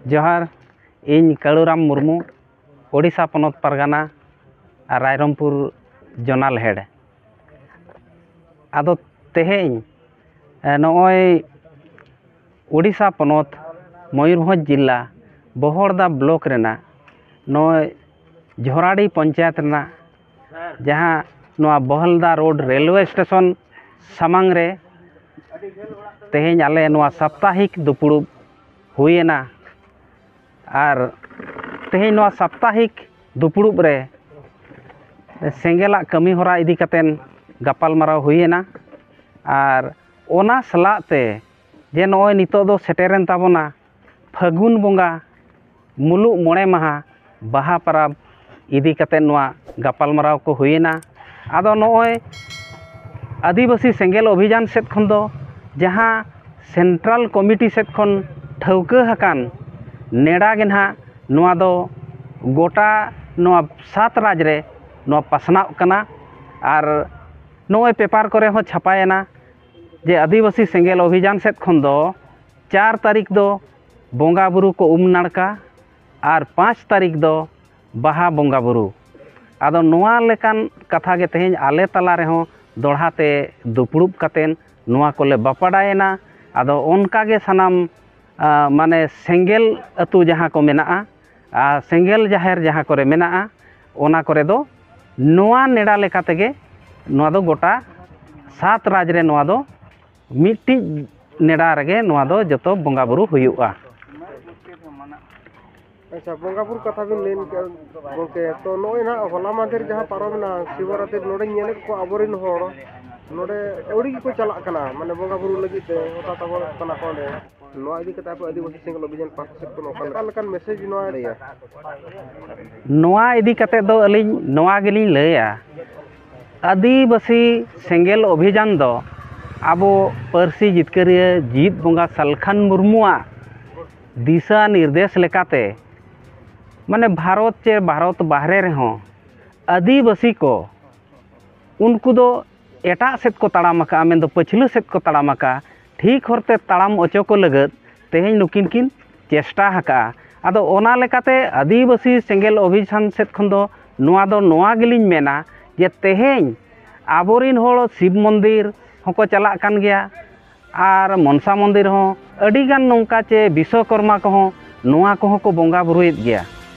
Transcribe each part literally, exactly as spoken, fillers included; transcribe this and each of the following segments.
ᱡᱚᱦᱟᱨ, ᱤᱧ ᱠᱟᱹᱲᱩᱨᱟᱢ ᱢᱩᱨᱢᱩ, ᱳᱰᱤᱥᱟ ᱯᱚᱱᱚᱛ ᱯᱟᱨᱜᱟᱱᱟ ᱟᱨ ᱨᱟᱭᱨᱚᱝᱯᱩᱨ ᱡᱚᱱᱟᱞ ᱦᱮᱰ᱾ ᱟᱫᱚ ᱛᱮᱦᱮᱧ, ᱮ, ᱱᱚᱜᱼᱚᱭ ᱳᱰᱤᱥᱟ ᱯᱚᱱᱚᱛ ᱢᱚᱭᱩᱨᱵᱷᱚᱸᱡᱽ ᱡᱤᱞᱟ ᱵᱚᱦᱚᱲᱫᱟ ᱵᱞᱚᱠ ᱨᱮᱱᱟᱜ ᱱᱚᱜᱼᱚᱭ ᱡᱷᱚᱨᱟᱰᱤ ᱯᱚᱧᱪᱟᱭᱮᱛ ᱨᱮᱱᱟᱜ ᱡᱟᱦᱟᱸ ᱱᱚᱣᱟ ᱵᱚᱦᱚᱞᱫᱟ ᱨᱳᱰ ᱨᱮᱞᱣᱮ ᱥᱴᱮᱥᱚᱱ ᱥᱟᱢᱟᱝ ᱨᱮ ᱛᱮᱦᱮᱧ ᱟᱞᱮ ᱱᱚᱣᱟ ᱥᱟᱯᱛᱟᱦᱤᱠ ᱫᱩᱯᱲᱩᱵ ᱦᱩᱭᱮᱱᱟ᱾ ᱟᱨ ᱛᱮᱦᱮᱧ ᱱᱚᱣᱟ ᱥᱟᱯᱛᱟᱦᱤᱠ ᱫᱩᱯᱲᱩᱵ ᱨᱮ ᱥᱮᱸᱜᱮᱞᱟᱜ ᱠᱟᱹᱢᱤ ᱦᱚᱨᱟ ᱤᱫᱤ ᱠᱟᱛᱮᱱ ᱜᱟᱯᱟᱞᱢᱟᱨᱟᱣ ᱦᱩᱭᱮᱱᱟ᱾ ᱟᱨ ᱚᱱᱟ ᱥᱟᱞᱟᱜ ᱛᱮ ᱡᱮ ᱱᱚᱜᱼᱚᱭ ᱱᱤᱛᱚᱜ ᱫᱚ ᱥᱮᱴᱮᱨᱮᱱ ᱛᱟᱵᱚᱱᱟ ᱯᱷᱟᱹᱜᱩᱱ ᱵᱚᱸᱜᱟ ᱢᱩᱞᱩᱜ ᱢᱚᱬᱮ ᱢᱟᱦᱟ ᱵᱟᱦᱟ ᱯᱚᱨᱚᱵᱽ ᱤᱫᱤ ᱠᱟᱛᱮ ᱱᱚᱣᱟ ᱜᱟᱯᱟᱞᱢᱟᱨᱟᱣ ᱠᱚ ᱦᱩᱭᱮᱱᱟ᱾ ᱟᱫᱚ ᱱᱚᱜᱼᱚᱭ ᱟᱹᱫᱤᱵᱟᱹᱥᱤ ᱥᱮᱸᱜᱮᱞ ᱚᱵᱷᱤᱡᱟᱱ ᱥᱮᱫ ᱠᱷᱚᱱ ᱫᱚ ᱡᱟᱦᱟᱸ ᱥᱮᱱᱴᱨᱟᱞ ᱠᱚᱢᱤᱴᱤ ᱥᱮᱫ ᱠᱷᱚᱱ ᱴᱷᱟᱹᱣᱠᱟᱹ ᱟᱠᱟᱱ ᱱᱮᱰᱟ ᱜᱮ ᱱᱟᱦᱟᱜ ᱱᱚᱣᱟ ᱫᱚ ᱜᱚᱴᱟ ᱱᱚᱣᱟ ᱥᱟᱛ ᱨᱟᱡᱽ ᱨᱮ ᱱᱚᱣᱟ ᱯᱟᱥᱱᱟᱣ ᱠᱟᱱᱟ᱾ ᱟᱨ ᱱᱚᱜᱼᱚᱭ ᱯᱮᱯᱟᱨ ᱠᱚᱨᱮ ᱦᱚᱸ ᱪᱷᱟᱯᱟᱭᱮᱱᱟ ᱡᱮ ᱟᱹᱫᱤᱵᱟᱹᱥᱤ ᱥᱮᱸᱜᱮᱞ ᱚᱵᱷᱤᱡᱟᱱ ᱥᱮᱫ ᱠᱷᱚᱱ ᱫᱚ ᱪᱟᱨ ᱛᱟᱹᱨᱤᱠᱷ ᱫᱚ ᱵᱚᱸᱜᱟ ᱵᱩᱨᱩ ᱠᱚ ᱩᱢ ᱱᱟᱲᱠᱟ ᱟᱨ ᱯᱟᱸᱪ ᱛᱟᱹᱨᱤᱠᱷ ᱫᱚ ᱵᱟᱦᱟ ᱵᱚᱸᱜᱟ ᱵᱩᱨᱩ᱾ ᱟᱫᱚ ᱱᱚᱣᱟ ᱞᱮᱠᱟᱱ ᱠᱟᱛᱷᱟ ᱜᱮ ᱛᱮᱦᱮᱧ ᱟᱞᱮ ᱛᱟᱞᱟ ᱨᱮᱦᱚᱸ ᱫᱚᱲᱦᱟ ᱛᱮ ᱫᱩᱯᱲᱩᱵ ᱠᱟᱛᱮᱱ ᱱᱚᱣᱟ ᱠᱚᱞᱮ ᱵᱟᱯᱟᱰᱟᱭᱮᱱᱟ᱾ ᱟᱫᱚ ᱚᱱᱠᱟ ᱜᱮ ᱥᱟᱱᱟᱢ, ᱟ, ᱢᱟᱱᱮ ᱥᱮᱸᱜᱮᱞ ᱟᱹᱛᱩ ᱡᱟᱦᱟᱸ ᱠᱚ ᱢᱮᱱᱟᱜᱼᱟ, ᱟᱨ ᱥᱮᱸᱜᱮᱞ ᱡᱟᱦᱮᱨ ᱡᱟᱦᱟᱸ ᱠᱚᱨᱮ ᱢᱮᱱᱟᱜᱼᱟ, ᱚᱱᱟ ᱠᱚᱨᱮ ᱫᱚ ᱱᱚᱣᱟ ᱱᱮᱰᱟ ᱞᱮᱠᱟ ᱛᱮᱜᱮ ᱱᱚᱣᱟ ᱫᱚ ᱜᱚᱴᱟ ᱥᱟᱛ ᱨᱟᱡᱽ ᱨᱮ ᱱᱚᱣᱟ ᱫᱚ ᱢᱤᱫᱴᱤᱡ ᱱᱮᱰᱟ ᱨᱮᱜᱮ ᱱᱚᱣᱟ ᱫᱚ ᱡᱚᱛᱚ ᱵᱚᱸᱜᱟ ᱵᱩᱨᱩ ᱦᱩᱭᱩᱜᱼᱟ᱾ ᱟᱪᱪᱷᱟ, ᱵᱚᱸᱜᱟ ᱵᱩᱨᱩ ᱠᱟᱛᱷᱟ ᱵᱤᱱ ᱞᱟᱹᱭ ᱠᱮᱫ ᱜᱚᱢᱠᱮ, ᱛᱚ ᱱᱚᱜᱼᱚᱭ ᱱᱟᱦᱟᱜ ᱦᱚᱞᱟ ᱢᱟᱫᱷᱮᱨ ᱡᱟᱦᱟᱸ ᱯᱟᱨᱚᱢᱮᱱᱟ ᱥᱤᱵᱚᱨᱟᱛᱨᱤ, ᱱᱚᱰᱮᱧ ᱧᱮᱞᱮᱫ ᱠᱚᱣᱟ ᱟᱵᱚᱨᱮᱱ ᱦᱚᱲ ᱱᱚᱰᱮ ᱟᱹᱣᱲᱤ ᱜᱮᱠᱚ ᱪᱟᱞᱟᱜ ᱠᱟᱱᱟ, ᱢᱟᱱᱮ ᱵᱚᱸᱜᱟ ᱵᱩᱨᱩ ᱞᱟᱹᱜᱤᱫ ᱛᱮ ᱦᱚᱴᱟ ᱛᱟᱵᱚᱱ ᱠᱟᱱᱟ ᱠᱚ ᱚᱸᱰᱮ᱾ ᱱᱚᱣᱟ ᱤᱫᱤ ᱠᱟᱛᱮ ᱟᱯᱮ ᱟᱹᱫᱤᱵᱟᱹᱥᱤ ᱥᱮᱸᱜᱮᱞ ᱚᱵᱷᱤᱡᱟᱱ ᱯᱟᱦᱴᱟ ᱥᱮᱫ ᱠᱷᱚᱱ ᱚᱠᱟ ᱞᱮᱠᱟᱱ ᱢᱮᱥᱮᱡᱽ ᱱᱚᱣᱟ ᱞᱟᱹᱭᱟ? ᱱᱚᱣᱟ ᱤᱫᱤ ᱠᱟᱛᱮ ᱫᱚ ᱟᱹᱞᱤᱧ ᱱᱚᱣᱟ ᱜᱮᱞᱤᱧ ᱞᱟᱹᱭᱟ, ᱟᱹᱫᱤᱵᱟᱹᱥᱤ ᱥᱮᱸᱜᱮᱞ ᱚᱵᱷᱤᱡᱟᱱ ᱫᱚ ᱟᱵᱚ ᱯᱟᱹᱨᱥᱤ ᱡᱤᱛᱠᱟᱹᱨᱤᱭᱟᱹ ᱡᱤᱛ ᱵᱚᱸᱜᱟ ᱥᱟᱞᱠᱷᱟᱱ ᱢᱩᱨᱢᱩᱣᱟᱜ ᱫᱤᱥᱟᱹ ᱱᱤᱨᱫᱮᱥ ᱞᱮᱠᱟᱛᱮ, ᱢᱟᱱᱮ ᱵᱷᱟᱨᱚᱛ ᱪᱮ ᱵᱷᱟᱨᱚᱛ ᱵᱟᱦᱨᱮ ᱨᱮᱦᱚᱸ ᱟᱹᱫᱤᱵᱟᱹᱥᱤ ᱠᱚ ᱩᱱᱠᱩ ᱫᱚ ᱮᱴᱟᱜ ᱥᱮᱫ ᱠᱚ ᱛᱟᱲᱟᱢ ᱟᱠᱟᱫᱼᱟ, ᱢᱮᱱᱫᱚ ᱯᱟᱹᱪᱷᱞᱟᱹ ᱥᱮᱫ ᱠᱚ ᱛᱟᱲᱟᱢ ᱟᱠᱟᱫᱼᱟ᱾ ᱴᱷᱤᱠ ᱦᱚᱨᱛᱮ ᱛᱟᱲᱟᱢ ᱚᱪᱚ ᱠᱚ ᱞᱟᱹᱜᱤᱫ ᱛᱮᱦᱮᱧ ᱱᱩᱠᱤᱱ ᱠᱤᱱ ᱪᱮᱥᱴᱟ ᱟᱠᱟᱫᱼᱟ᱾ ᱟᱫᱚ ᱚᱱᱟ ᱞᱮᱠᱟᱛᱮ ᱟᱹᱫᱤᱵᱟᱹᱥᱤ ᱥᱮᱸᱜᱮᱞ ᱚᱵᱷᱤᱡᱟᱱ ᱥᱮᱫ ᱠᱷᱚᱱ ᱫᱚ ᱱᱚᱣᱟ ᱫᱚ ᱱᱚᱣᱟ ᱜᱮᱞᱤᱧ ᱢᱮᱱᱟ ᱡᱮ ᱛᱮᱦᱮᱧ ᱟᱵᱚᱨᱤᱱ ᱦᱚᱲ ᱥᱤᱵ ᱢᱚᱱᱫᱤᱨ ᱦᱚᱸᱠᱚ ᱪᱟᱞᱟᱜ ᱠᱟᱱ ᱜᱮᱭᱟ, ᱟᱨ ᱢᱚᱱᱥᱟ ᱢᱚᱱᱫᱤᱨ ᱦᱚᱸ ᱟᱹᱰᱤᱜᱟᱱ ᱱᱚᱝᱠᱟ ᱪᱮ ᱵᱤᱥᱥᱚᱠᱚᱨᱢᱟ ᱠᱚᱦᱚᱸ ᱱᱚᱣᱟ ᱠᱚᱦᱚᱸ ᱠᱚ ᱵᱚᱸᱜᱟ ᱵᱩᱨᱩᱭᱮᱫ ᱜᱮᱭᱟ᱾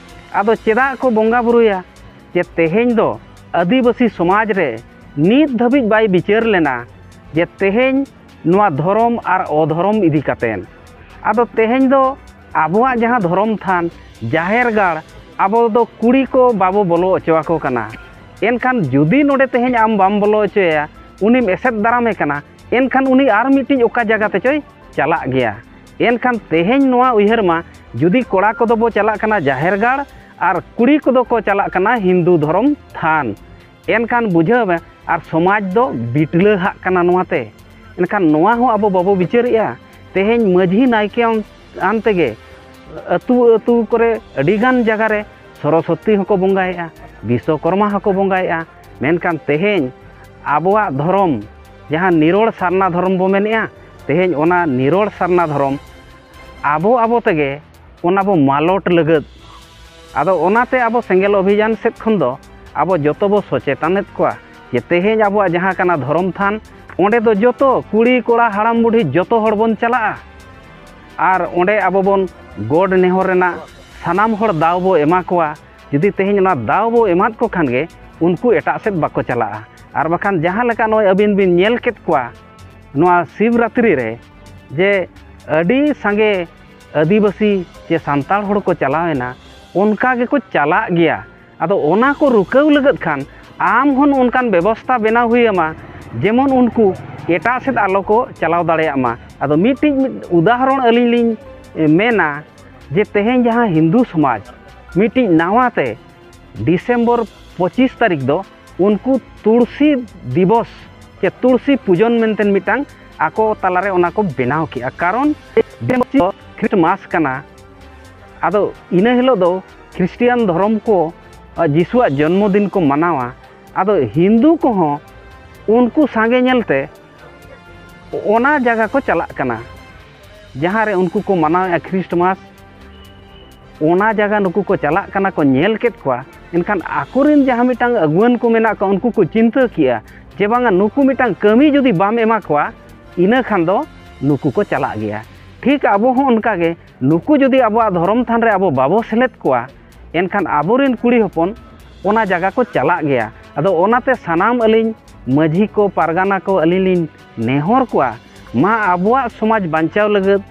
ᱟᱫᱚ ᱪᱮᱫᱟᱜ ᱠᱚ ᱵᱚᱸᱜᱟ ᱵᱩᱨᱩᱭᱟ? ᱡᱮ ᱛᱮᱦᱮᱧ ᱫᱚ ᱟᱹᱫᱤᱵᱟᱹᱥᱤ ᱥᱚᱢᱟᱡᱽ ᱨᱮ ᱱᱤᱛ ᱫᱷᱟᱹᱵᱤᱡ ᱵᱟᱭ ᱵᱤᱪᱟᱹᱨ ᱞᱮᱱᱟ ᱡᱮ ᱛᱮᱦᱮᱧ ᱱᱚᱣᱟ ᱫᱷᱚᱨᱚᱢ ᱟᱨ ᱚᱫᱷᱚᱨᱚᱢ ᱤᱫᱤ ᱠᱟᱛᱮᱫ᱾ ᱟᱫᱚ ᱛᱮᱦᱮᱧ ᱫᱚ ᱟᱵᱚᱣᱟᱜ ᱡᱟᱦᱟᱸ ᱫᱷᱚᱨᱚᱢ ᱛᱷᱟᱱ ᱡᱟᱦᱮᱨ ᱜᱟᱲ, ᱟᱵᱚ ᱫᱚ ᱠᱩᱲᱤ ᱠᱚ ᱵᱟᱵᱚ ᱵᱚᱞᱚ ᱦᱚᱪᱚ ᱟᱠᱚ ᱠᱟᱱᱟ᱾ ᱮᱱᱠᱷᱟᱱ ᱡᱩᱫᱤ ᱱᱚᱰᱮ ᱛᱮᱦᱮᱧ ᱟᱢ ᱵᱟᱢ ᱵᱚᱞᱚ ᱦᱚᱪᱚᱭᱟ, ᱩᱱᱤᱢ ᱮᱥᱮᱫ ᱫᱟᱨᱟᱢᱮ ᱠᱟᱱᱟ, ᱮᱱᱠᱷᱟᱱ ᱩᱱᱤ ᱟᱨ ᱢᱤᱫᱴᱤᱡ ᱚᱠᱟ ᱡᱟᱭᱜᱟ ᱛᱮᱪᱚᱭ ᱪᱟᱞᱟᱜ ᱜᱮᱭᱟ᱾ ᱮᱱᱠᱷᱟᱱ ᱛᱮᱦᱮᱧ ᱱᱚᱣᱟ ᱩᱭᱦᱟᱹᱨ ᱢᱟ, ᱡᱩᱫᱤ ᱠᱚᱲᱟ ᱠᱚᱫᱚ ᱵᱚ ᱪᱟᱞᱟᱜ ᱠᱟᱱᱟ ᱡᱟᱦᱮᱨ ᱜᱟᱲ ᱟᱨ ᱠᱩᱲᱤ ᱠᱚᱫᱚ ᱠᱚ ᱪᱟᱞᱟᱜ ᱠᱟᱱᱟ ᱦᱤᱱᱫᱩ ᱫᱷᱚᱨᱚᱢ ᱛᱷᱟᱱ, ᱮᱱᱠᱷᱟᱱ ᱵᱩᱡᱷᱟᱹᱣ ᱢᱮ ᱟᱨ ᱥᱚᱢᱟᱡᱽ ᱫᱚ ᱵᱤᱴᱞᱟᱹᱦᱟᱜ ᱠᱟᱱᱟ ᱱᱚᱣᱟᱛᱮ᱾ ᱮᱱᱠᱷᱟᱱ ᱱᱚᱣᱟ ᱦᱚᱸ ᱟᱵᱚ ᱵᱟᱵᱚ ᱵᱤᱪᱟᱹᱨᱮᱜᱼᱟ᱾ ᱛᱮᱦᱮᱧ ᱢᱟᱹᱡᱷᱤ ᱱᱟᱭᱠᱮ ᱟᱱ ᱛᱮᱜᱮ ᱟᱹᱛᱩ ᱟᱹᱛᱩ ᱠᱚᱨᱮ ᱟᱹᱰᱤᱜᱟᱱ ᱡᱟᱭᱜᱟ ᱨᱮ ᱥᱚᱨᱚᱥᱚᱛᱤ ᱦᱚᱸᱠᱚ ᱵᱚᱸᱜᱟᱭᱮᱜᱼᱟ, ᱵᱤᱥᱥᱚᱠᱚᱨᱢᱟ ᱦᱚᱸᱠᱚ ᱵᱚᱸᱜᱟᱭᱮᱜᱼᱟ᱾ ᱢᱮᱱᱠᱷᱟᱱ ᱛᱮᱦᱮᱧ ᱟᱵᱚᱣᱟᱜ ᱫᱷᱚᱨᱚᱢ ᱡᱟᱦᱟᱸ ᱱᱤᱨᱚᱲ ᱥᱟᱨᱱᱟ ᱫᱷᱚᱨᱚᱢ ᱵᱚ ᱢᱮᱱᱮᱜᱼᱟ, ᱛᱮᱦᱮᱧ ᱚᱱᱟ ᱱᱤᱨᱚᱲ ᱥᱟᱨᱱᱟ ᱫᱷᱚᱨᱚᱢ ᱟᱵᱚ ᱟᱵᱚ ᱛᱮᱜᱮ ᱚᱱᱟ ᱵᱚ ᱢᱟᱞᱚᱴ ᱞᱟᱹᱜᱤᱫ᱾ ᱟᱫᱚ ᱚᱱᱟᱛᱮ ᱟᱵᱚ ᱥᱮᱸᱜᱮᱞ ᱚᱵᱷᱤᱡᱟᱱ ᱥᱮᱫ ᱠᱷᱚᱱ ᱫᱚ ᱟᱵᱚ ᱡᱚᱛᱚ ᱵᱚ ᱥᱚᱪᱮᱛᱚᱱᱮᱫ ᱠᱚᱣᱟ ᱡᱮ ᱛᱮᱦᱮᱧ ᱟᱵᱚᱣᱟᱜ ᱡᱟᱦᱟᱸ ᱠᱟᱱᱟ ᱫᱷᱚᱨᱚᱢ ᱛᱷᱟᱱ, ᱚᱸᱰᱮ ᱫᱚ ᱡᱚᱛᱚ ᱠᱩᱲᱤ ᱠᱚᱲᱟ ᱦᱟᱲᱟᱢ ᱵᱩᱰᱷᱤ ᱡᱚᱛᱚ ᱦᱚᱲ ᱵᱚᱱ ᱪᱟᱞᱟᱜᱼᱟ᱾ ᱟᱨ ᱚᱸᱰᱮ ᱟᱵᱚ ᱵᱚᱱ ᱜᱚᱰ ᱱᱮᱦᱚᱨ ᱨᱮᱱᱟᱜ ᱥᱟᱱᱟᱢ ᱦᱚᱲ ᱫᱟᱣ ᱵᱚ ᱮᱢᱟ ᱠᱚᱣᱟ᱾ ᱡᱩᱫᱤ ᱛᱮᱦᱮᱧ ᱚᱱᱟ ᱫᱟᱣ ᱵᱚ ᱮᱢᱟᱫ ᱠᱚ ᱠᱷᱟᱱ ᱜᱮ ᱩᱱᱠᱩ ᱮᱴᱟᱜ ᱥᱮᱫ ᱵᱟᱠᱚ ᱪᱟᱞᱟᱜᱼᱟ᱾ ᱟᱨ ᱵᱟᱠᱷᱟᱱ ᱡᱟᱦᱟᱸ ᱞᱮᱠᱟ ᱱᱚᱜᱼᱚᱭ ᱟᱹᱵᱤᱱ ᱵᱤᱱ ᱧᱮᱞ ᱠᱮᱫ ᱠᱚᱣᱟ ᱱᱚᱣᱟ ᱥᱤᱵᱨᱟᱛᱨᱤ ᱨᱮ ᱡᱮ ᱟᱹᱰᱤ ᱥᱟᱸᱜᱮ ᱟᱹᱫᱤᱵᱟᱹᱥᱤ ᱪᱮ ᱥᱟᱱᱛᱟᱲ ᱦᱚᱲ ᱠᱚ ᱪᱟᱞᱟᱣᱮᱱᱟ, ᱚᱱᱠᱟ ᱜᱮᱠᱚ ᱪᱟᱞᱟᱜ ᱜᱮᱭᱟ᱾ ᱟᱫᱚ ᱚᱱᱟ ᱠᱚ ᱨᱩᱠᱟᱹᱣ ᱞᱟᱹᱜᱤᱫ ᱠᱷᱟᱱ ᱟᱢ ᱦᱚᱸ ᱚᱱᱠᱟᱱ ᱵᱮᱵᱚᱥᱛᱷᱟ ᱵᱮᱱᱟᱣ ᱦᱩᱭ ᱟᱢᱟ, ᱡᱮᱢᱚᱱ ᱩᱱᱠᱩ ᱮᱴᱟᱜ ᱥᱮᱫ ᱟᱞᱚ ᱠᱚ ᱪᱟᱞᱟᱣ ᱫᱟᱲᱮᱭᱟᱜ ᱢᱟ᱾ ᱟᱫᱚ ᱢᱤᱫᱴᱤᱡ ᱢᱤᱫ ᱩᱫᱟᱦᱚᱨᱚᱱ ᱟᱹᱞᱤᱧ ᱞᱤᱧ ᱢᱮᱱᱟ ᱡᱮ ᱛᱮᱦᱮᱧ ᱡᱟᱦᱟᱸ ᱦᱤᱱᱫᱩ ᱥᱚᱢᱟᱡᱽ ᱢᱤᱫᱴᱤᱡ ᱱᱟᱣᱟ ᱛᱮ ᱰᱤᱥᱮᱢᱵᱚᱨ ᱯᱚᱸᱪᱤᱥ ᱛᱟᱹᱨᱤᱠᱷ ᱫᱚ ᱩᱱᱠᱩ ᱛᱩᱞᱥᱤ ᱫᱤᱵᱚᱥ ᱪᱮ ᱛᱩᱞᱥᱤ ᱯᱩᱡᱚᱱ ᱢᱮᱱᱛᱮ ᱢᱤᱫᱴᱟᱝ ᱟᱠᱚ ᱛᱟᱞᱟᱨᱮ ᱚᱱᱟ ᱠᱚ ᱵᱮᱱᱟᱣ ᱠᱮᱜᱼᱟ᱾ ᱠᱟᱨᱚᱱ ᱠᱷᱨᱤᱥᱴᱢᱟᱥ ᱠᱟᱱᱟ, ᱟᱫᱚ ᱤᱱᱟᱹ ᱦᱤᱞᱳᱜ ᱫᱚ ᱠᱷᱨᱤᱥᱴᱤᱭᱟᱱ ᱫᱷᱚᱨᱚᱢ ᱠᱚ, ᱟ, ᱡᱤᱥᱩᱣᱟᱜ ᱡᱚᱱᱢᱚ ᱫᱤᱱ ᱠᱚ ᱢᱟᱱᱟᱣᱟ᱾ ᱟᱫᱚ ᱦᱤᱱᱫᱩ ᱠᱚᱦᱚᱸ ᱩᱱᱠᱩ ᱥᱟᱸᱜᱮ ᱧᱮᱞᱛᱮ ᱚᱱᱟ ᱡᱟᱭᱜᱟ ᱠᱚ ᱪᱟᱞᱟᱜ ᱠᱟᱱᱟ᱾ ᱡᱟᱦᱟᱸ ᱨᱮ ᱩᱱᱠᱩ ᱠᱚ ᱢᱟᱱᱟᱣᱮᱫᱼᱟ ᱠᱷᱨᱤᱥᱴᱢᱟᱥ, ᱚᱱᱟ ᱡᱟᱭᱜᱟ ᱱᱩᱠᱩ ᱠᱚ ᱪᱟᱞᱟᱜ ᱠᱟᱱᱟ, ᱠᱚ ᱧᱮᱞ ᱠᱮᱫ ᱠᱚᱣᱟ᱾ ᱮᱱᱠᱷᱟᱱ ᱟᱠᱚᱨᱮᱱ ᱡᱟᱦᱟᱸ ᱢᱤᱫᱴᱟᱝ ᱟᱹᱜᱩᱣᱟᱹᱱ ᱠᱚ ᱢᱮᱱᱟᱜ ᱠᱚᱣᱟ, ᱩᱱᱠᱩ ᱠᱚ ᱪᱤᱱᱛᱟᱹ ᱠᱮᱜᱼᱟ ᱡᱮ ᱵᱟᱝᱟ, ᱱᱩᱠᱩ ᱢᱤᱫᱴᱟᱝ ᱠᱟᱹᱢᱤ ᱡᱩᱫᱤ ᱵᱟᱢ ᱮᱢᱟ ᱠᱚᱣᱟ, ᱤᱱᱟᱹ ᱠᱷᱟᱱ ᱫᱚ ᱱᱩᱠᱩ ᱠᱚ ᱪᱟᱞᱟᱜ ᱜᱮᱭᱟ᱾ ᱴᱷᱤᱠ ᱟᱵᱚ ᱦᱚᱸ ᱚᱱᱠᱟ ᱜᱮ, ᱱᱩᱠᱩ ᱡᱩᱫᱤ ᱟᱵᱚᱣᱟᱜ ᱫᱷᱚᱨᱚᱢ ᱛᱷᱟᱱ ᱨᱮ ᱟᱵᱚ ᱵᱟᱵᱚ ᱥᱮᱞᱮᱫ ᱠᱚᱣᱟ, ᱮᱱᱠᱷᱟᱱ ᱟᱵᱚᱨᱮᱱ ᱠᱩᱲᱤ ᱦᱚᱯᱚᱱ ᱚᱱᱟ ᱡᱟᱭᱜᱟ ᱠᱚ ᱪᱟᱞᱟᱜ ᱜᱮᱭᱟ᱾ ᱟᱫᱚ ᱚᱱᱟᱛᱮ ᱥᱟᱱᱟᱢ ᱟᱹᱞᱤᱧ ᱢᱟᱹᱡᱷᱤ ᱠᱚ, ᱯᱟᱨᱜᱟᱱᱟ ᱠᱚ, ᱟᱹᱞᱤᱧ ᱞᱤᱧ ᱱᱮᱦᱚᱨ ᱠᱚᱣᱟ, ᱢᱟ ᱟᱵᱚᱣᱟᱜ ᱥᱚᱢᱟᱡᱽ ᱵᱟᱧᱪᱟᱣ ᱞᱟᱹᱜᱤᱫ,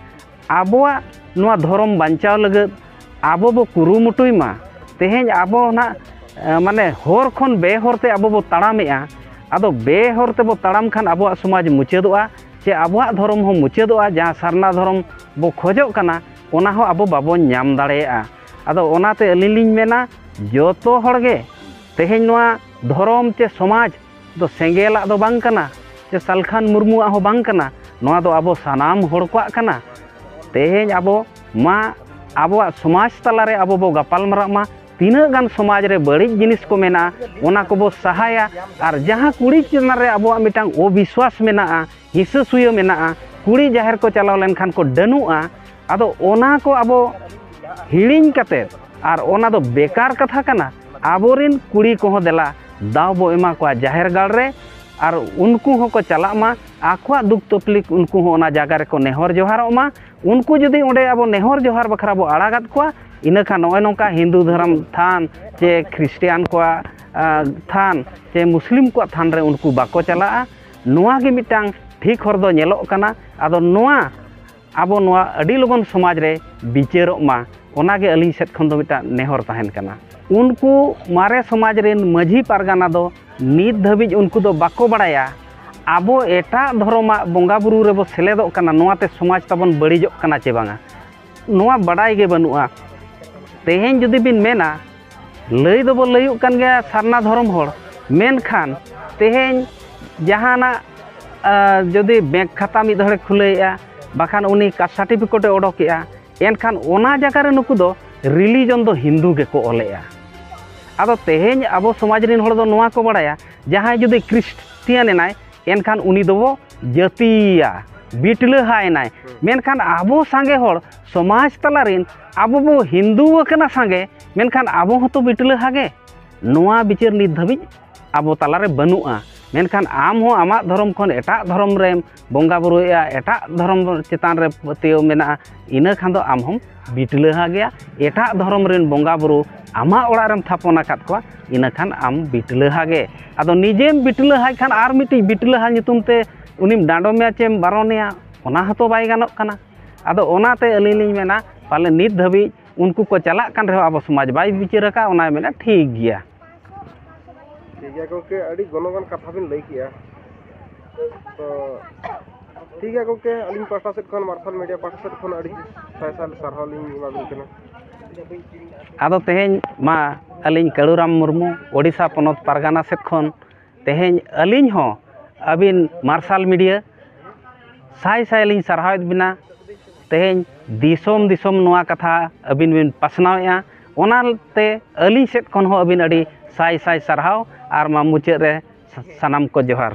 ᱟᱵᱚᱣᱟᱜ ᱱᱚᱣᱟ ᱫᱷᱚᱨᱚᱢ ᱵᱟᱧᱪᱟᱣ ᱞᱟᱹᱜᱤᱫ ᱟᱵᱚ ᱵᱚ ᱠᱩᱨᱩᱢᱩᱴᱩᱭ ᱢᱟ᱾ ᱛᱮᱦᱮᱧ ᱟᱵᱚ ᱱᱟᱜ, ᱮ, ᱢᱟᱱᱮ ᱦᱚᱨ ᱠᱷᱚᱱ ᱵᱮᱦᱚᱨ ᱛᱮ ᱟᱵᱚ ᱵᱚ ᱛᱟᱲᱟᱢᱮᱜᱼᱟ᱾ ᱟᱫᱚ ᱵᱮᱦᱚᱨ ᱛᱮᱵᱚ ᱛᱟᱲᱟᱢ ᱠᱷᱟᱱ ᱟᱵᱚᱣᱟᱜ ᱥᱚᱢᱟᱡᱽ ᱢᱩᱪᱟᱹᱫᱚᱜᱼᱟ, ᱪᱮ ᱟᱵᱚᱣᱟᱜ ᱫᱷᱚᱨᱚᱢ ᱦᱚᱸ ᱢᱩᱪᱟᱹᱫᱚᱜᱼᱟ᱾ ᱡᱟᱦᱟᱸ ᱥᱟᱨᱱᱟ ᱫᱷᱚᱨᱚᱢ ᱵᱚ ᱠᱷᱚᱡᱚᱜ ᱠᱟᱱᱟ, ᱚᱱᱟ ᱦᱚᱸ ᱟᱵᱚ ᱵᱟᱵᱚᱱ ᱧᱟᱢ ᱫᱟᱲᱮᱭᱟᱜᱼᱟ᱾ ᱟᱫᱚ ᱚᱱᱟᱛᱮ ᱟᱹᱞᱤᱧ ᱞᱤᱧ ᱢᱮᱱᱟ, ᱡᱚᱛᱚ ᱦᱚᱲ ᱜᱮ ᱛᱮᱦᱮᱧ ᱱᱚᱣᱟ ᱫᱷᱚᱨᱚᱢ ᱪᱮ ᱥᱚᱢᱟᱡᱽ ᱫᱚ ᱥᱮᱸᱜᱮᱞᱟᱜ ᱫᱚ ᱵᱟᱝ ᱠᱟᱱᱟ, ᱪᱮ ᱥᱟᱞᱠᱷᱟᱱ ᱢᱩᱨᱢᱩᱣᱟᱜ ᱦᱚᱸ ᱵᱟᱝ ᱠᱟᱱᱟ᱾ ᱱᱚᱣᱟ ᱫᱚ ᱟᱵᱚ ᱥᱟᱱᱟᱢ ᱦᱚᱲ ᱠᱚᱣᱟᱜ ᱠᱟᱱᱟ᱾ ᱛᱮᱦᱮᱧ ᱟᱵᱚ ᱢᱟ ᱟᱵᱚᱣᱟᱜ ᱥᱚᱢᱟᱡᱽ ᱛᱟᱞᱟᱨᱮ ᱟᱵᱚ ᱵᱚ ᱜᱟᱯᱟᱞ ᱢᱟᱨᱟᱜ ᱢᱟ, ᱛᱤᱱᱟᱹᱜ ᱜᱟᱱ ᱥᱚᱢᱟᱡᱽ ᱨᱮ ᱵᱟᱹᱲᱤᱡ ᱡᱤᱱᱤᱥ ᱠᱚ ᱢᱮᱱᱟᱜᱼᱟ, ᱚᱱᱟ ᱠᱚᱵᱚ ᱥᱟᱦᱟᱭᱟ᱾ ᱟᱨ ᱡᱟᱦᱟᱸ ᱠᱩᱲᱤ ᱪᱮᱛᱟᱱ ᱨᱮ ᱟᱵᱚᱣᱟᱜ ᱢᱤᱫᱴᱟᱝ ᱚᱵᱤᱥᱣᱟᱥ ᱢᱮᱱᱟᱜᱼᱟ, ᱦᱤᱥᱟᱹ ᱥᱩᱭᱟᱹ ᱢᱮᱱᱟᱜᱼᱟ, ᱠᱩᱲᱤ ᱡᱟᱦᱮᱨ ᱠᱚ ᱪᱟᱞᱟᱣ ᱞᱮᱱᱠᱷᱟᱱ ᱠᱚ ᱰᱟᱹᱱᱩᱜᱼᱟ, ᱟᱫᱚ ᱚᱱᱟ ᱠᱚ ᱟᱵᱚ ᱦᱤᱲᱤᱧ ᱠᱟᱛᱮᱫ, ᱟᱨ ᱚᱱᱟ ᱫᱚ ᱵᱮᱠᱟᱨ ᱠᱟᱛᱷᱟ ᱠᱟᱱᱟ᱾ ᱟᱵᱚᱨᱮᱱ ᱠᱩᱲᱤ ᱠᱚᱦᱚᱸ ᱫᱮᱞᱟ ᱫᱟᱣ ᱵᱚ ᱮᱢᱟ ᱠᱚᱣᱟ ᱡᱟᱦᱮᱨ ᱜᱟᱲ ᱨᱮ, ᱟᱨ ᱩᱱᱠᱩ ᱦᱚᱸᱠᱚ ᱪᱟᱞᱟᱜ ᱢᱟ, ᱟᱠᱚᱣᱟᱜ ᱫᱩᱠ ᱛᱚᱠᱞᱤᱯ ᱩᱱᱠᱩ ᱦᱚᱸ ᱚᱱᱟ ᱡᱟᱭᱜᱟ ᱨᱮᱠᱚ ᱱᱮᱦᱚᱨ ᱡᱚᱦᱟᱨᱚᱜ ᱢᱟ᱾ ᱩᱱᱠᱩ ᱡᱩᱫᱤ ᱚᱸᱰᱮ ᱟᱵᱚ ᱱᱮᱦᱚᱨ ᱡᱚᱦᱟᱨ ᱵᱟᱠᱷᱨᱟ ᱵᱚ ᱟᱲᱟᱜᱟᱫ ᱠᱚᱣᱟ, ᱤᱱᱟᱹᱠᱷᱟᱱ ᱱᱚᱜᱼᱚᱭ ᱱᱚᱝᱠᱟ ᱦᱤᱱᱫᱩ ᱫᱷᱚᱨᱚᱢ ᱛᱷᱟᱱ ᱪᱮ ᱠᱷᱨᱤᱥᱴᱤᱭᱟᱱ ᱠᱚᱣᱟᱜ, ᱟ, ᱛᱷᱟᱱ ᱪᱮ ᱢᱩᱥᱞᱤᱢ ᱠᱚᱣᱟᱜ ᱛᱷᱟᱱ ᱨᱮ ᱩᱱᱠᱩ ᱵᱟᱠᱚ ᱪᱟᱞᱟᱜᱼᱟ᱾ ᱱᱚᱣᱟ ᱜᱮ ᱢᱤᱫᱴᱟᱝ ᱴᱷᱤᱠ ᱦᱚᱨ ᱫᱚ ᱧᱮᱞᱚᱜ ᱠᱟᱱᱟ᱾ ᱟᱫᱚ ᱱᱚᱣᱟ ᱟᱵᱚ ᱱᱚᱣᱟ ᱟᱹᱰᱤ ᱞᱚᱜᱚᱱ ᱥᱚᱢᱟᱡᱽ ᱨᱮ ᱵᱤᱪᱟᱹᱨᱚᱜ ᱢᱟ, ᱚᱱᱟᱜᱮ ᱟᱹᱞᱤᱧ ᱥᱮᱫ ᱠᱷᱚᱱ ᱫᱚ ᱢᱤᱫᱴᱟᱝ ᱱᱮᱦᱚᱨ ᱛᱟᱦᱮᱱ ᱠᱟᱱᱟ᱾ ᱩᱱᱠᱩ ᱢᱟᱨᱮ ᱥᱚᱢᱟᱡᱽ ᱨᱮᱱ ᱢᱟᱹᱡᱷᱤ ᱯᱟᱨᱜᱟᱱᱟ ᱫᱚ ᱱᱤᱛ ᱫᱷᱟᱹᱵᱤᱡ ᱩᱱᱠᱩ ᱫᱚ ᱵᱟᱠᱚ ᱵᱟᱲᱟᱭᱟ ᱟᱵᱚ ᱮᱴᱟᱜ ᱫᱷᱚᱨᱚᱢᱟᱜ ᱵᱚᱸᱜᱟ ᱵᱩᱨᱩ ᱨᱮᱵᱚ ᱥᱮᱞᱮᱫᱚᱜ ᱠᱟᱱᱟ, ᱱᱚᱣᱟᱛᱮ ᱥᱚᱢᱟᱡᱽ ᱛᱟᱵᱚᱱ ᱵᱟᱹᱲᱤᱡᱚᱜ ᱠᱟᱱᱟ ᱪᱮ ᱵᱟᱝᱟ, ᱱᱚᱣᱟ ᱵᱟᱰᱟᱭ ᱜᱮ ᱵᱟᱹᱱᱩᱜᱼᱟ᱾ ᱛᱮᱦᱮᱧ ᱡᱩᱫᱤ ᱵᱤᱱ ᱢᱮᱱᱟ, ᱞᱟᱹᱭ ᱫᱚᱵᱚ ᱞᱟᱹᱭᱚᱜ ᱠᱟᱱ ᱜᱮᱭᱟ ᱥᱟᱨᱱᱟ ᱫᱷᱚᱨᱚᱢ ᱦᱚᱲ, ᱢᱮᱱᱠᱷᱟᱱ ᱛᱮᱦᱮᱧ ᱡᱟᱦᱟᱱᱟᱜ, ᱟ, ᱡᱩᱫᱤ ᱵᱮᱝᱠ ᱠᱷᱟᱛᱟ ᱢᱤᱫ ᱦᱚᱲᱮ ᱠᱷᱩᱞᱟᱹᱣᱮᱫᱼᱟ, ᱵᱟᱠᱷᱟᱱ ᱩᱱᱤ ᱠᱟᱥᱴ ᱥᱟᱨᱴᱤᱯᱷᱤᱠᱮᱴ ᱮ ᱚᱰᱚᱠᱮᱜᱼᱟ, ᱮᱱᱠᱷᱟᱱ ᱚᱱᱟ ᱡᱟᱭᱜᱟ ᱨᱮ ᱱᱩᱠᱩ ᱫᱚ ᱨᱤᱞᱤᱡᱚᱱ ᱫᱚ ᱦᱤᱱᱫᱩ ᱜᱮᱠᱚ ᱚᱞᱮᱜᱼᱟ᱾ ᱟᱫᱚ ᱛᱮᱦᱮᱧ ᱟᱵᱚ ᱥᱚᱢᱟᱡᱽ ᱨᱮᱱ ᱦᱚᱲ ᱫᱚ ᱱᱚᱣᱟ ᱠᱚ ᱵᱟᱲᱟᱭᱟ, ᱡᱟᱦᱟᱸᱭ ᱡᱩᱫᱤ ᱠᱷᱨᱤᱥᱴᱤᱭᱟᱱ ᱮᱱᱟᱭ, ᱮᱱᱠᱷᱟᱱ ᱩᱱᱤ ᱫᱚᱵᱚ ᱡᱟᱹᱛᱤᱭᱟ᱾ ᱵᱤᱴᱞᱟᱹᱦᱟᱭᱮᱱᱟᱭ᱾ ᱢᱮᱱᱠᱷᱟᱱ ᱟᱵᱚ ᱥᱟᱸᱜᱮ ᱦᱚᱲ ᱥᱚᱢᱟᱡᱽ ᱛᱟᱞᱟᱨᱮᱱ ᱟᱵᱚ ᱵᱚ ᱦᱤᱱᱫᱩ ᱟᱠᱟᱱᱟ ᱥᱟᱸᱜᱮ, ᱢᱮᱱᱠᱷᱟᱱ ᱟᱵᱚ ᱦᱚᱸᱛᱚ ᱵᱤᱴᱞᱟᱹᱦᱟ ᱜᱮ᱾ ᱱᱚᱣᱟ ᱵᱤᱪᱟᱹᱨ ᱱᱤᱛ ᱫᱷᱟᱹᱵᱤᱡ ᱟᱵᱚ ᱛᱟᱞᱟᱨᱮ ᱵᱟᱹᱱᱩᱜᱼᱟ᱾ ᱢᱮᱱᱠᱷᱟᱱ ᱟᱢ ᱦᱚᱸ ᱟᱢᱟᱜ ᱫᱷᱚᱨᱚᱢ ᱠᱷᱚᱱ ᱮᱴᱟᱜ ᱫᱷᱚᱨᱚᱢ ᱨᱮᱢ ᱵᱚᱸᱜᱟ ᱵᱩᱨᱩᱭᱮᱫᱼᱟ, ᱮᱴᱟᱜ ᱫᱷᱚᱨᱚᱢ ᱪᱮᱛᱟᱱ ᱨᱮ ᱯᱟᱹᱛᱭᱟᱹᱣ ᱢᱮᱱᱟᱜᱼᱟ, ᱤᱱᱟᱹ ᱠᱷᱟᱱ ᱫᱚ ᱟᱢ ᱦᱚᱸᱢ ᱵᱤᱴᱞᱟᱹᱦᱟ ᱜᱮᱭᱟ᱾ ᱮᱴᱟᱜ ᱫᱷᱚᱨᱚᱢ ᱨᱮᱱ ᱵᱚᱸᱜᱟ ᱵᱩᱨᱩ ᱟᱢᱟᱜ ᱚᱲᱟᱜ ᱨᱮᱢ ᱛᱷᱟᱯᱚᱱ ᱟᱠᱟᱫ ᱠᱚᱣᱟ, ᱤᱱᱟᱹ ᱠᱷᱟᱱ ᱟᱢ ᱵᱤᱴᱞᱟᱹᱦᱟ ᱜᱮ᱾ ᱟᱫᱚ ᱱᱤᱡᱮᱢ ᱵᱤᱴᱞᱟᱹᱦᱟᱭ ᱠᱷᱟᱱ ᱟᱨ ᱢᱤᱫᱴᱤᱡ ᱵᱤᱴᱞᱟᱹᱦᱟ ᱧᱩᱛᱩᱢ ᱛᱮ ᱩᱱᱤᱢ ᱰᱟᱸᱰᱚᱢᱮᱭᱟ ᱪᱮᱢ ᱵᱟᱨᱚᱱᱮᱭᱟ, ᱚᱱᱟ ᱦᱚᱸᱛᱚ ᱵᱟᱭ ᱜᱟᱱᱚᱜ ᱠᱟᱱᱟ᱾ ᱟᱫᱚ ᱚᱱᱟᱛᱮ ᱟᱹᱞᱤᱧ ᱞᱤᱧ ᱢᱮᱱᱟ, ᱯᱟᱞᱮ ᱱᱤᱛ ᱫᱷᱟᱹᱵᱤᱡ ᱩᱱᱠᱩ ᱠᱚ ᱪᱟᱞᱟᱜ ᱠᱟᱱ ᱨᱮᱦᱚᱸ ᱟᱵᱚ ᱥᱚᱢᱟᱡᱽ ᱵᱟᱭ ᱵᱤᱪᱟᱹᱨ ᱟᱠᱟᱫ, ᱚᱱᱟᱭ ᱢᱮᱱᱟ ᱴᱷᱤᱠ ᱜᱮᱭᱟ᱾ ᱴᱷᱤᱠ ᱜᱮᱭᱟ ᱜᱚᱢᱠᱮ, ᱟᱹᱰᱤ ᱜᱩᱱᱚᱢᱟᱱ ᱠᱟᱛᱷᱟ ᱵᱤᱱ ᱞᱟᱹᱭ ᱠᱮᱜᱼᱟ᱾ ᱛᱚ ᱴᱷᱤᱠ ᱜᱮᱭᱟ ᱜᱚᱢᱠᱮ, ᱟᱹᱞᱤᱧ ᱯᱟᱦᱴᱟ ᱥᱮᱫ ᱠᱷᱚᱱ, ᱢᱟᱨᱥᱟᱞ ᱢᱤᱰᱤᱭᱟ ᱯᱟᱦᱴᱟ ᱥᱮᱫ ᱠᱷᱚᱱ ᱟᱹᱰᱤ ᱥᱟᱭ ᱥᱟᱭ ᱥᱟᱨᱦᱟᱣ ᱞᱤᱧ ᱮᱢᱟᱵᱤᱱ ᱠᱟᱱᱟ᱾ ᱟᱫᱚ ᱛᱮᱦᱮᱧ ᱢᱟ ᱟᱹᱞᱤᱧ ᱠᱟᱹᱲᱩᱨᱟᱢ ᱢᱩᱨᱢᱩ, ᱳᱰᱤᱥᱟ ᱯᱚᱱᱚᱛ ᱯᱟᱨᱜᱟᱱᱟ ᱥᱮᱫ ᱠᱷᱚᱱ ᱛᱮᱦᱮᱧ ᱟᱹᱞᱤᱧ ᱦᱚᱸ ᱟᱹᱵᱤᱱ ᱢᱟᱨᱥᱟᱞ ᱢᱤᱰᱤᱭᱟ ᱥᱟᱭ ᱥᱟᱭ ᱞᱤᱧ ᱥᱟᱨᱦᱟᱣᱮᱫ ᱵᱤᱱᱟ᱾ ᱛᱮᱦᱮᱧ ᱫᱤᱥᱚᱢ ᱫᱤᱥᱚᱢ ᱱᱚᱣᱟ ᱠᱟᱛᱷᱟ ᱟᱹᱵᱤᱱ ᱵᱤᱱ ᱯᱟᱥᱱᱟᱣᱮᱫᱼᱟ, ᱚᱱᱟᱛᱮ ᱟᱹᱞᱤᱧ ᱥᱮᱫ ᱠᱷᱚᱱ ᱦᱚᱸ ᱟᱹᱵᱤᱱ ᱟᱹᱰᱤ ᱥᱟᱭ ᱥᱟᱭ ᱥᱟᱨᱦᱟᱣ᱾ ᱟᱨ ᱢᱟ ᱢᱩᱪᱟᱹᱫ ᱨᱮ ᱥᱟᱱᱟᱢ ᱠᱚ ᱡᱚᱦᱟᱨ᱾